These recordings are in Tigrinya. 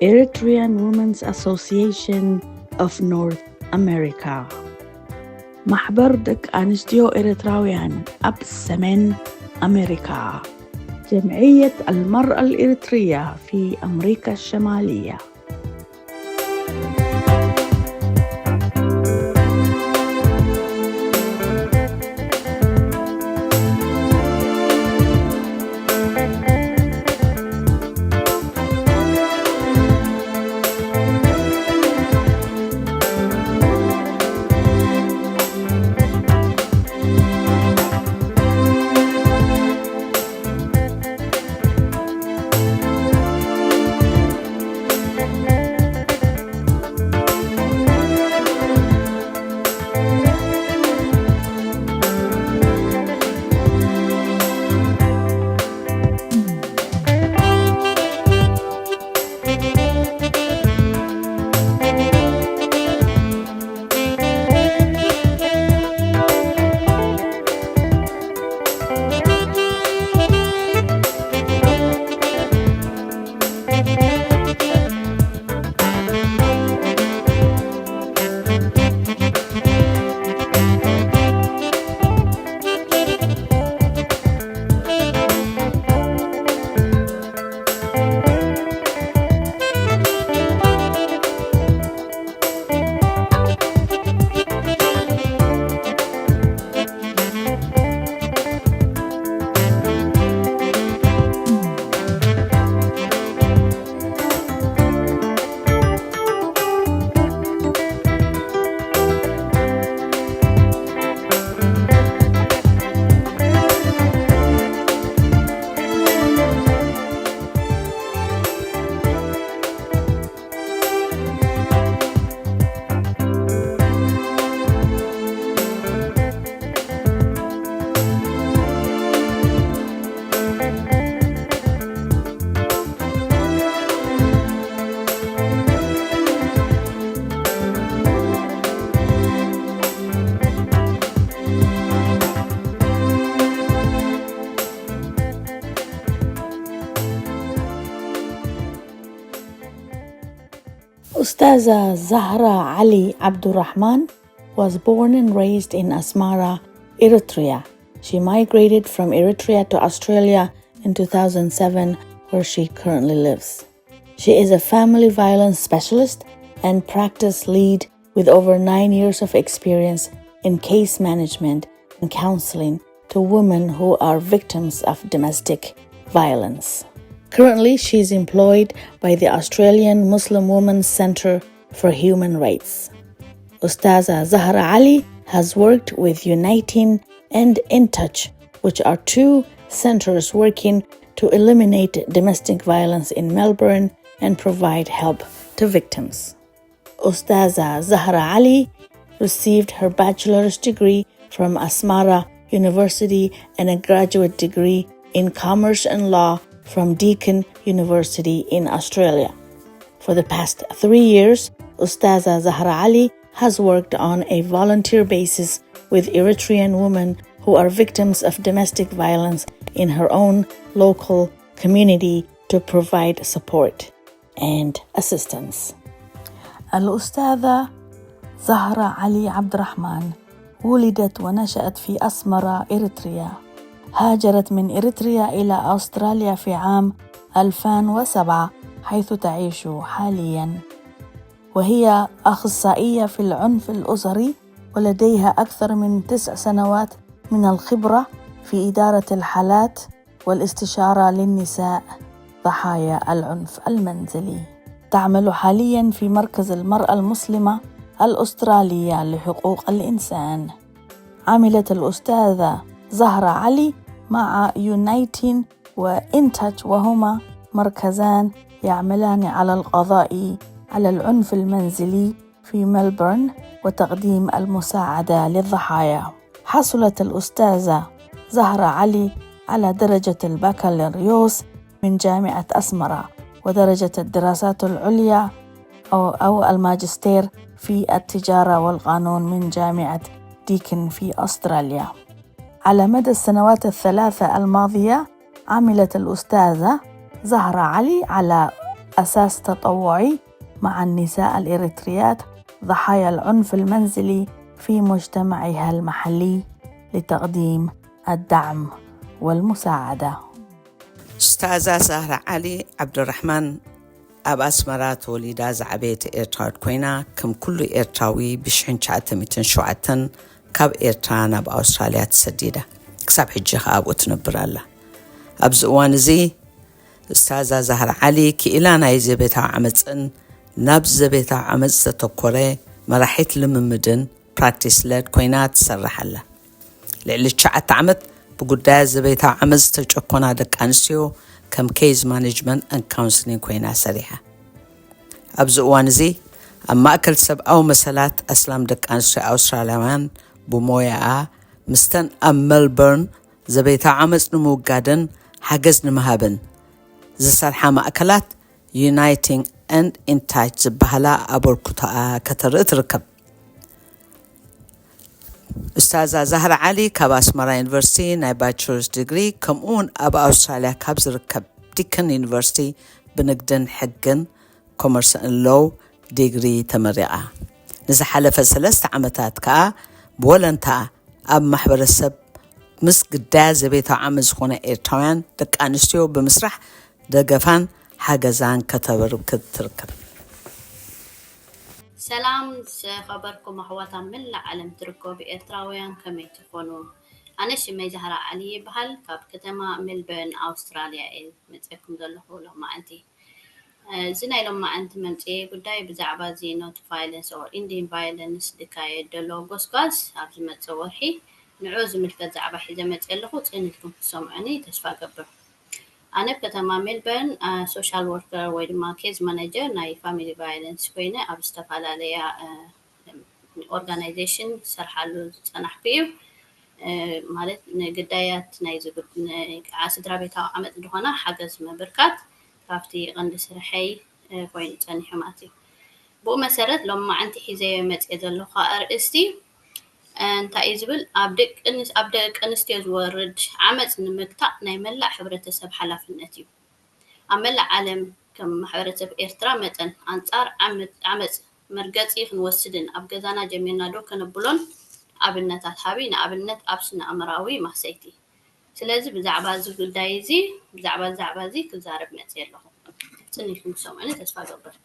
Eritrean Women's Association of North America. ማሕበር ደቂ ኣንስትዮ ኤርትራውያን ኣብ ሰሜን ኣሜሪካ። جمعية المرأة الإريترية في أمريكا الشمالية. Ustaza Zahra Ali Abdurrahman was born and raised in Asmara, Eritrea. She migrated from Eritrea to Australia in two thousand seven, where she currently lives. She is a family violence specialist and practice lead with over nine years of experience in case management and counseling to women who are victims of domestic violence. Currently, she is employed by the Australian Muslim Women's Centre for Human Rights. Ustaza Zahra Ali has worked with Uniting and In Touch, which are two centres working to eliminate domestic violence in Melbourne and provide help to victims. Ustaza Zahra Ali received her bachelor's degree from Asmara University and a graduate degree in commerce and law from Deakin University in Australia. For the past three years, Ustaza Zahra Ali has worked on a volunteer basis with Eritrean women who are victims of domestic violence in her own local community to provide support and assistance. الأستاذة زهرة علي عبد الرحمن ولدت ونشأت في أسمرة، إريتريا. هاجرت من إريتريا إلى أستراليا في عام ألفين وسبعة، حيث تعيش حاليًا. وهي أخصائية في العنف الأسري، ولديها أكثر من تسع سنوات من الخبرة في إدارة الحالات والاستشارة للنساء ضحايا العنف المنزلي. تعمل حاليًا في مركز المرأة المسلمة الأسترالية لحقوق الإنسان. عملت الأستاذة زهرة علي مع يونايتين وإنتاج، وهما مركزان يعملان على القضاء على العنف المنزلي في ملبورن وتقديم المساعدة للضحايا. حصلت الأستاذة زهرة علي على درجة البكالوريوس من جامعة أسمرة، ودرجة الدراسات العليا أو، أو الماجستير في التجارة والقانون من جامعة ديكن في أستراليا. على مدى السنوات الثلاثة الماضية، عملت الأستاذة زهرة علي على أساس تطوعي مع النساء الإريتريات ضحايا العنف المنزلي في مجتمعها المحلي لتقديم الدعم والمساعدة. ኡስታዛ ዛህራ ዓሊ ዓብዱራሕማን ኣብ ኣስመራ ተወሊዳ ዝዓበየት ኤርትራዊት ኮይና፣ ከም ኩሉ ኤርትራዊ ብሽሕን ትሽዓተ ሚእትን ሸውዓተን ካብ ኤርትራ ናብ ኣውስትራልያ ተሰዲዳ፣ ክሳብ ሕጂ ከኣ ኣብኡ ትነብር ኣላ። ኣብዚ እዋን እዚ ኡስታዛ ዛህራ ዓሊ ክኢላ ናይ ዘቤታዊ ዓመፅን ናብ ዘቤታዊ ዓመፅ ዘተኮረ መራሒት ልምምድን ፕራክቲስ ለድ ኮይና ትሰርሕ ኣላ። ልዕሊ ትሽዓተ ዓመት ብጉዳያት ዘቤታዊ ዓመፅ ዝተጨኮና ደቂ ኣንስትዮ ከም ኬዝ ማኔጅመንት ን ካውንስሊንግ ኮይና ሰሪሓ። ኣብዚ እዋን እዚ ኣብ ማእከል ሰብኣዊ መሰላት ኣስላም ደቂ ኣንስትዮ ኣውስትራልያውያን ብሞያኣ ምስተን ኣብ ሜልበርን ዘቤታዊ ዓመፅ ንምውጋድን ሓገዝ ንምሃብን ዝሰርሓ ማእከላት ዩናይቲንግ ኤንድ ኢንታች ዝበሃላ ኣበርክቶኣ ከተርኢ ትርከብ። ኡስታዛ ዛህራ ዓሊ ካብ ኣስመራ ዩኒቨርሲቲ ናይ ባችለርስ ዲግሪ፣ ከምኡ እውን ኣብ ኣውስትራልያ ካብ ዝርከብ ዲከን ዩኒቨርሲቲ ብንግድን ሕግን ኮመርስ ን ሎው ዲግሪ ተመሪቓ። ንዝሓለፈ ሰለስተ ዓመታት ከኣ ብወለንታ ኣብ ማሕበረሰብ ምስ ግዳያት ዘቤታዊ ዓመፅ ዝኾነ ኤርትራውያን ደቂ ኣንስትዮ ብምስራሕ ደገፋን ሓገዛን ከተበርክት ትርከብ። ሰላም ዝኸበርኩም ኣሕዋት ኣብ መላእ ዓለም ትርከቡ ኤርትራውያን፣ ከመይ ትኾኑ? ኣነ ሽመይ ዛህራ ዓሊ ይበሃል። ካብ ከተማ ሜልበርን ኣውስትራልያ እየ መፅኤኩም ዘለኹ ሎማዓንቲ። እዚ ናይ ሎማዓንቲ መምፅኤ ጉዳይ ብዛዕባ እዚ ኖት ቫይለንስ ኦር ኢንዲን ቫይለንስ ዝካየድ ዘሎ ጎስጓስ ኣብ ዝመፅእ ወርሒ ንዑ ዝምልከት ዛዕባ ሒዘ መፅኤ ኣለኹ። ፅን ኢልኩም ክትሰምዑኒ ተስፋ እገብር። ኣነ ኣብ ከተማ ሜልበርን ሶሻል ወርከር ወይ ድማ ኬዝ ማኔጀር ናይ ፋሚሊ ቫይለንስ ኮይነ ኣብ ዝተፈላለያ ኦርጋናይዜሽን ዝሰርሓሉ ዝፀናሕኩ እዩ። ማለት ንግዳያት ናይ ስድራ ቤታዊ ዓመፅ ዝኾና ሓገዝ ምብርካት ካብቲ ቀንዲ ስርሐይ ኮይኑ ፀኒሑ ማለት እዩ። ብኡ መሰረት ሎማዓንቲ ሒዘዮ መፅየ ዘለኹ ኣርእስቲ እንታይ እዩ ዝብል፣ ኣብ ደቂ ኣንስትዮ ዝወርድ ዓመፅ ንምግታእ ናይ መላእ ሕብረተሰብ ሓላፍነት እዩ። ኣብ መላእ ዓለም ከም ማሕበረሰብ ኤርትራ መጠን ኣንፃር ዓመፅ መርገፂ ክንወስድን ኣብ ገዛና ጀሚርና ዶ ከነብሎን ኣብነታት ሃቢ። ንኣብነት ኣብ ስነ ኣእምራዊ ማህሰይቲ። ስለዚ ብዛዕባ እዚ ጉዳይ እዚ ብዛዕባ ዛዕባ እዚ ክዛረብ መፅየ ኣለኹ። ፅን ኢልኩም ትሰምዑኒ ተስፋ ገብር።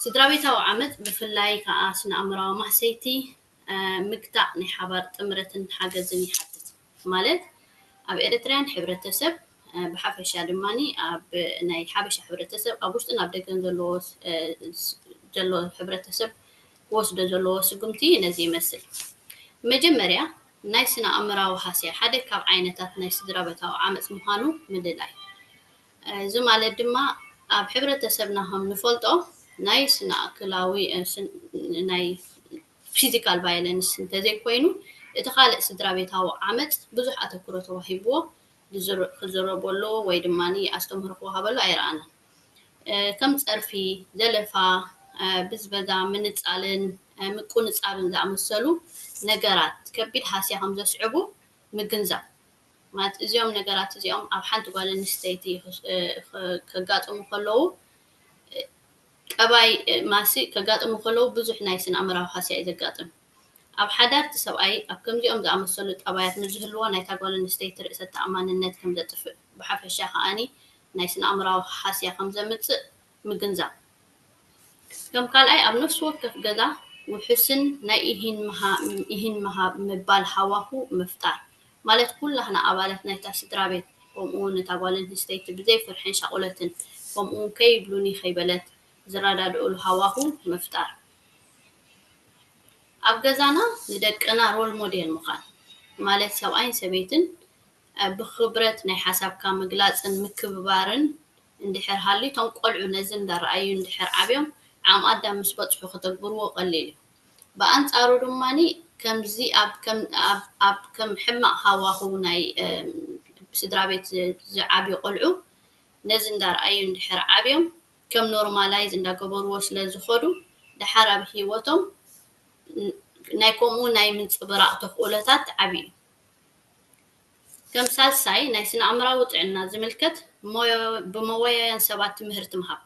ስድራ ቤታዊ ዓመፅ ብፍላይ ከዓ ስነ ኣእምራዊ ማህሰይቲ ምግታእ ናይ ሓባር ጥምረትን ሓገዝን ይሓትት። ማለት ኣብ ኤርትራውያን ሕብረተሰብ ብሓፈሻ ድማ ኣብ ናይ ሓበሻ ሕብረተሰብ ኣብ ውሽጥን ኣብ ደገን ዘለዎ ዘሎ ሕብረተሰብ ክወስዶ ዘለዎ ስጉምቲ ነዚ ይመስል። መጀመርያ ናይ ስነ ኣእምራዊ ሃስያ ሓደ ካብ ዓይነታት ናይ ስድራ ቤታዊ ዓመፅ ምዃኑ ምልላይ። እዚ ማለት ድማ ኣብ ሕብረተሰብና ከም ንፈልጦ ናይ ስነ ኣክላዊ ናይ ፊዚካል ቫይለንስ እንተዘይኮይኑ እቲ ካልእ ስድራ ቤታዊ ዓመፅ ብዙሕ ኣተኩሮ ተዋሂብዎ ክዝረበሉ ወይ ድማ ኣስተምህሮ ክወሃበሉ ኣይረኣናን። ከም ፀርፊ፣ ዘለፋ፣ ብዝበዛ፣ ምንፃልን ምቁንፃብን ዝኣመሰሉ ነገራት ከቢድ ሃስያ ከም ዘስዕቡ ምግንዛብ። ማለት እዚኦም ነገራት እዚኦም ኣብ ሓንቲ ጓል ኣንስተይቲ ከጋጥሙ ከለዉ ጠባይ ማሲ ከጋጥሙ ከለዉ ብዙሕ ናይ ስነ ኣእምራዊ ሃስያ እዩ ዘጋጥም። ኣብ ሓዳር እቲ ሰብኣይ ኣብ ከምዚኦም ዝኣመሰሉ ጠባያት ንዝህልዎ ናይታ ጓል ኣንስተይቲ ርእሰ ተኣማንነት ከም ዘጥፍእ፣ ብሓፈሻ ከኣኒ ናይ ስነ ኣእምራዊ ሃስያ ከም ዘምጽእ ምግንዛብ። ከም ካልኣይ ኣብ ነፍሲ ወከፍ ገዛ ውሑስን ናይ ኢሂን ምሃብ ምባል ሃዋሁ ምፍጣር። ማለት ኩላህና ኣባላት ናይታ ስድራ ቤት ከምኡ እውን እታ ጓል ኣንስተይቲ ብዘይ ፍርሕን ሻቑለትን ከምኡ እውን ከይብሉኒ ከይበለት ዝረዳድእሉ ሃዋሁ ምፍጣር። ኣብ ገዛና ንደቅና ሮል ሞዴል ምዃን ማለት ሰብኣይን ሰበይትን ብኽብረት ናይ ሓሳብካ ምግላፅን ምክብባርን እንድሕር ሃልዩ እቶም ቆልዑ ነዚ እንዳረኣዩ እንድሕር ዓብዮም ዓቕሚ ኣዳም ምስ በፅሑ ከተግብርዎ ቀሊል እዩ። ብኣንፃሩ ድማ ከምዚ ኣብ ከም ሕማቕ ሃዋህው ናይ ስድራ ቤት ዝዓብዩ ቆልዑ ነዚ እንዳረኣዩ እንድሕር ዓብዮም ከም ኖርማላይዝ እንዳገበርዎ ስለ ዝኸዱ ደሓር ኣብ ህይወቶም ናይ ከምኡ ናይ ምንፅብራቕ ተኽእሎታት ዓብዩ እዩ። ከም ሳልሳይ ናይ ስነ ኣእምራዊ ጥዕና ዝምልከት ብመወያውያን ሰባት ትምህርቲ ምሃብ።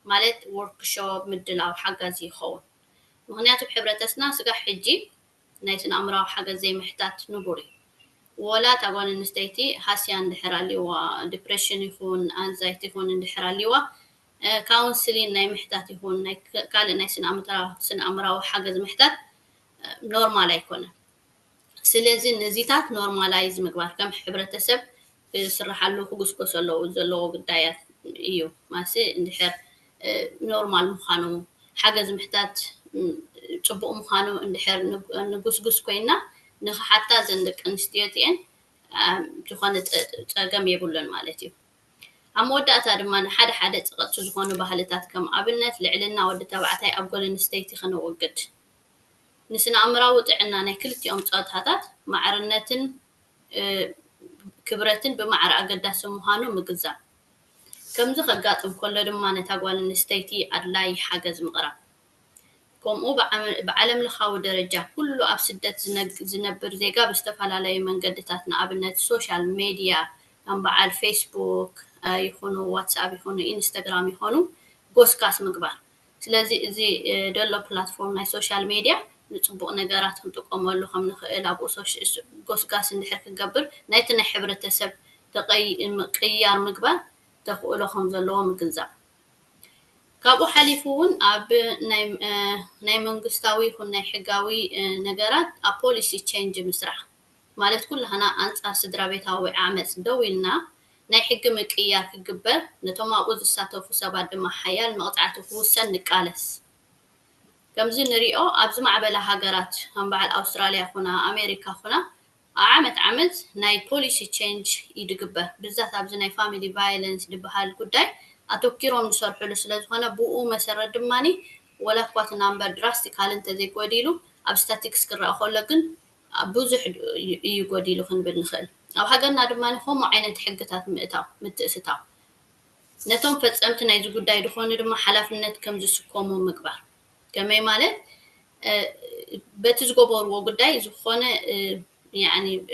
ማለት ወርክሾፕ ምድላው ሓጋዚ ይኸውን። ምኽንያቱ ኣብ ሕብረተስና ስጋዕ ሕጂ ናይ ስነ ኣእምራዊ ሓገዝ ዘይምሕታት ንቡር እዩ። ወላ እታ ጓል ኣንስተይቲ ሃስያ እንድሕር ኣልዋ፣ ዲፕሬሽን ይኹን ኣንዛይቲ ይኹን እንድሕር ኣልዋ፣ ካውንስሊን ናይ ምሕታት ይኹን ናይ ካልእ ናይ ስነ ኣእምራዊ ሓገዝ ምሕታት ኖርማል ኣይኮነን። ስለዚ ነዚታት ኖርማላይዝ ምግባር ከም ሕብረተሰብ ክስርሓሉ ክጉስጎሰሉ ዘለዎ ጉዳያት እዩ። ማሲ እንድሕር ኖርማል ምዃኑ ሓገዝ ምሕታት ጽቡቕ ምዃኑ እንድሕር ንጉስጉስ ኮይና ንኽሓታ ዘን ደቂ ኣንስትዮ እቲአን ዝኾነ ጸገም የብሉን ማለት እዩ። ኣብ መወዳእታ ድማ ንሓደ ሓደ ጸቐጥቲ ዝኾኑ ባህልታት ከም ኣብነት ልዕልና ወዲ ተባዕታይ ኣብ ጓል ኣንስተይቲ ከነወግድ ንስነ ኣእምራዊ ጥዕና ናይ ክልቲኦም ጾታታት ማዕርነትን ክብረትን ብማዕረ ኣገዳሲ ምዃኑ ምግንዛብ። ከምዚ ከጋጥም ከሎ ድማ ነታ ጓል ኣንስተይቲ ኣድላይ ሓገዝ ምቕራብ። ከምኡ ብዓለም ለኻዊ ደረጃ ኩሉ ኣብ ስደት ዝነብር ዜጋ ብዝተፈላለዩ መንገድታት ንኣብነት ሶሻል ሜድያ ከም በዓል ፌስቡክ ይኹኑ ዋትስኣፕ ይኹኑ ኢንስታግራም ይኹኑ ጎስጋስ ምግባር። ስለዚ እዚ ደሎ ፕላትፎርም ናይ ሶሻል ሜድያ ንፅቡቕ ነገራት ክንጥቀመሉ ከም ንኽእል ኣብኡ ጎስጋስ እንድሕር ክንገብር ናይቲ ናይ ሕብረተሰብ ቅያር ምግባር ተኽእሎ ከም ዘለዎ ምግንዛብ። ካብኡ ሓሊፉ እውን ኣብ ናይ መንግስታዊ ይኹን ናይ ሕጋዊ ነገራት ኣብ ፖሊሲ ቼንጅ ምስራሕ ማለት ኩላህና ኣንፃር ስድራ ቤታዊ ዓመፅ ደው ኢልና ናይ ሕጊ ምቅያር ክግበር ነቶም ኣብኡ ዝሳተፉ ሰባት ድማ ሓያል መቕፃዕቲ ክውሰን ንቃለስ። ከምዚ ንሪኦ ኣብ ዝማዕበላ ሃገራት ከም በዓል ኣውስትራልያ ኩና ኣሜሪካ ኩና ዓመት ዓመት ናይ ፖሊሲ ቼንጅ እዩ ድግበር። ብዛት ኣብዚ ናይ ፋሚሊ ቫይለንስ ዝበሃል ጉዳይ ኣተኪሮም ዝሰርሕሉ ስለ ዝኾነ ብኡ መሰረት ድማ ወላ እኳ እቲ ናምበር ድራስቲካል እንተዘይጎዲሉ ኣብ ስታቲክስ ክረኣ ከሎ ግን ብዙሕ እዩ ጎዲሉ ክንብል ንኽእል። ኣብ ሃገርና ድማ ከምኡ ዓይነት ሕግታት ምእታው ምትእትታው ነቶም ፈፀምቲ ናይዚ ጉዳይ ዝኾኑ ድማ ሓላፍነት ከም ዝስከሙ ምግባር። ከመይ ማለት በቲ ዝገበርዎ ጉዳይ ዝኾነ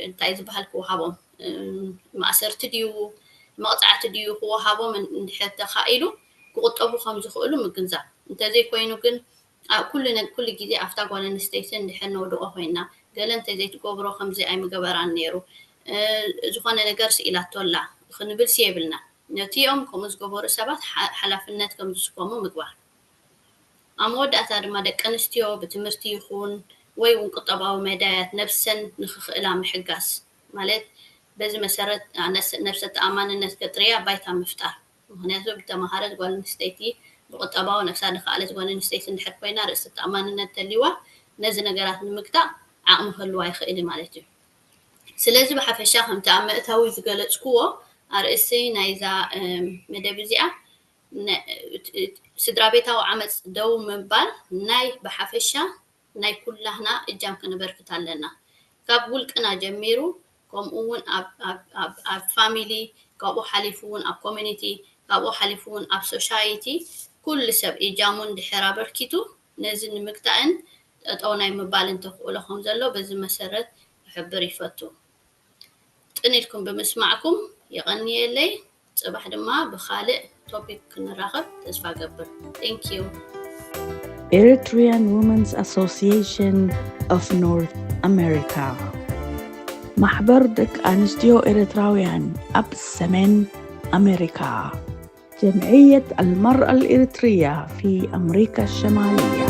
እንታይ ዝበሃል ክወሃቦም ማእሰርቲ ድዩ መቕፃዕቲ ድዩ ክወሃቦም እንድሕር ተኻኢሉ ክቑጠቡ ከም ዝኽእሉ ምግንዛብ። እንተዘይኮይኑ ግን ኩሉ ኩሉ ግዜ ኣብታ ጓል ኣንስተይቲ እንድሕር ነውድቆ ኮይና ገለ እንተዘይትገብሮ ከምዚ ኣይምገበራን ነይሩ ዝኾነ ነገር ስኢላቶ ኣላ ክንብልሲ የብልና። ነቲኦም ከምኡ ዝገበሩ ሰባት ሓላፍነት ከም ዝስከሙ ምግባር። ኣብ መወዳእታ ድማ ደቂ ኣንስትዮ ብትምህርቲ ይኹን ወይ እውን ቁጠባዊ መዳያት ነብሰን ንክኽእላ ምሕጋዝ ማለት በዚ መሰረት ነብሰ ተኣማንነት ከጥርያ ባይታ ምፍጣር። ምኽንያቱ ብተምሃረት ጓል ኣንስተይቲ ብቁጠባዊ ነብሳ ዝኸኣለት ጓል ኣንስተይቲ እንድሕር ኮይና ርእሰ ተኣማንነት ተልይዋ ነዚ ነገራት ንምግታእ ዓቕሚ ክህልዋ ይኽእል እዩ ማለት እዩ። ስለዚ ብሓፈሻ ከምቲ ኣብ መእተዊ ዝገለጽክዎ ኣርእስቲ ናይዛ መደብ እዚኣ ስድራ ቤታዊ ዓመፅ ደው ምባል ናይ ብሓፈሻ ናይ ኩላህና እጃም ከነበርክት ኣለና። ካብ ውልቅና ጀሚሩ ከምኡ እውን ኣብ ፋሚሊ ካብኡ ሓሊፉ እውን ኣብ ኮሚኒቲ ካብኡ ሓሊፉ እውን ኣብ ሶሻይቲ ኩሉ ሰብ እጃሙ እንድሕር ኣበርኪቱ ነዚ ንምግታእን ጠጠው ናይ ምባልን ተኽእሎ ከም ዘሎ በዚ መሰረት ክሕብር ይፈቱ። ጥን ኢልኩም ብምስማዕኩም የቐንየለይ። ፅባሕ ድማ ብኻልእ ቶፒክ ክንራኸብ ተስፋ ገብር። Thank you። Eritrean Women's Association of North America ማሕበር ደቂ ኣንስትዮ ኤርትራውያን ኣብ ሰሜን ኣሜሪካ جمعية المرأة الإريترية في أمريكا الشمالية